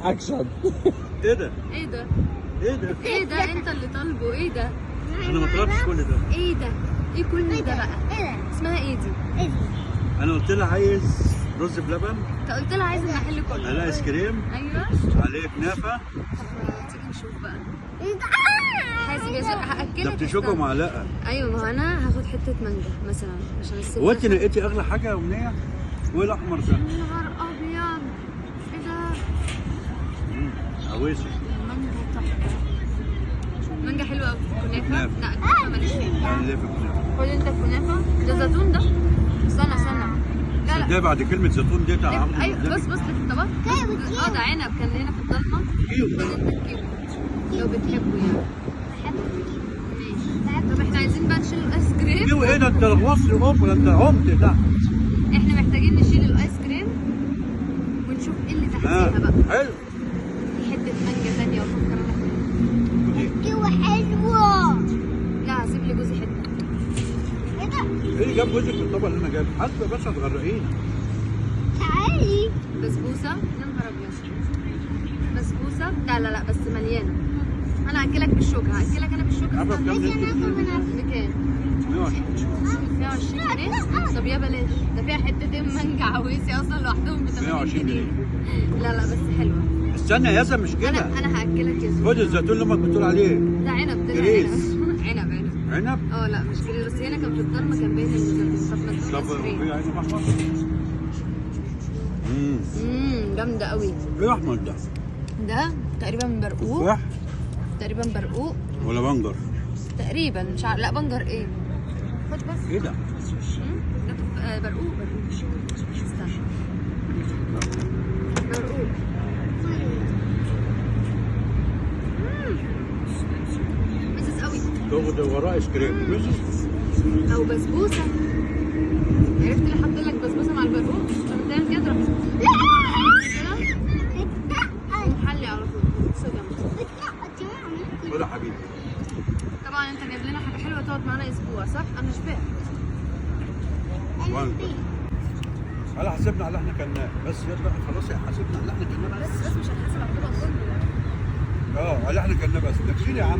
اكشن. ايه ده؟ ايه ده؟ ايه ده؟ ايه ده؟ انت اللي طالبه. ايه ده؟ انا ما طلبتش كل ده. ايه ده؟ ايه كل ده بقى؟ اسمها ايه دي؟ انا قلت لها عايز رز بلبن. انت قلت لها عايز المحل كله. على ايس كريم. ايوه. عليه كنافه. طب تيجي نشوف بقى. حاسب يا زوز هاكلك. ده بتشوكه ومعلقة. ايوه ما هو انا هاخد حتة مانجا مثلا عشان الست. هو انت نقيتي اغلى حاجة يا امنية؟ وايه الاحمر ده؟ يا نهار ابيض، ايه ده؟ عويسي. المانجا تحفة. مانجا حلوة قوي. كنافه؟ لا الكنافه ماليش فيها. انا ليه في الكنافه؟ خد انت الكنافه. ده زيتون ده؟ استنى استنى. لا لا ده بعد كلمة زيتون دي بتاع عمرو. ايوه بص بص في الطبق. اه ده عنب كان هنا في الضلمة. خد انت الكيوي لو بتحبه يعني. ماشي. طب احنا عايزين بقى نشيل الايس كريم. كيوي ايه ده؟ انت غوصت ام ولا انت عمت ده؟ احنا محتاجين نشيل الايس كريم ونشوف ايه اللي تحتيها بقى. حلو. في حتة مانجا ثانية بفكر انا اخدها. كيوي حلوة. لا هسيب لي جوزي حتة. ايه ده؟ ايه اللي جاب جوزك في الطبق اللي انا جايبه؟ حاسبه بس هتغرقينا. تعالي. بسبوسه، يا نهار ابيض. بسبوسه؟ لا لا لا بس مليانة. انا هاكلك بالشوكة، هاكلك انا بالشوكة. عارفه بكام دي؟ بكام؟ 120. 120 جنيه؟ طب يا بلاش، ده فيها حتتين مانجا عويسي اصلا لوحدهم ب 80 جنيه. لا لا بس حلوة. استنى يا ياسر مش كده. انا هاكلك يا زوز. خد الزيتون اللي امك بتقول عليه. ده عنب، ده عنب. عنب عنب عنب؟ اه لا مش كريز، بس هنا كان في الضلمة كان باين انه زيتون. طب ما طب في عنب احمر؟ جامدة قوي. ايه احمر ده؟ ده تقريبا برقوق. تفاح؟ تقريبا برقوق ولا بنجر؟ تقريبا مش عارف. لا بنجر ايه؟ خد بس. ايه ده؟ ده برقوق. برقوق. استنى. برقوق. مزز قوي. تاخد وراه ايس كريم مزز او بسبوسه. عرفت اللي حط لك بسبوسه مع البرقوق؟ لما تعمل كده تروح كده ومحلي على طول. بسبوسه جامدة. خد يا حبيبي. طبعا انت جايب لنا حاجة حلوة تقعد معانا اسبوع صح؟ انا شبعت. على حسبنا على اللي احنا كلناه بس. يلا خلاص يا حسبنا على اللي احنا كلناه بس. بس مش هنحاسب على الطبق كله. اه على اللي احنا كلناه بس. تكفينا يا عم.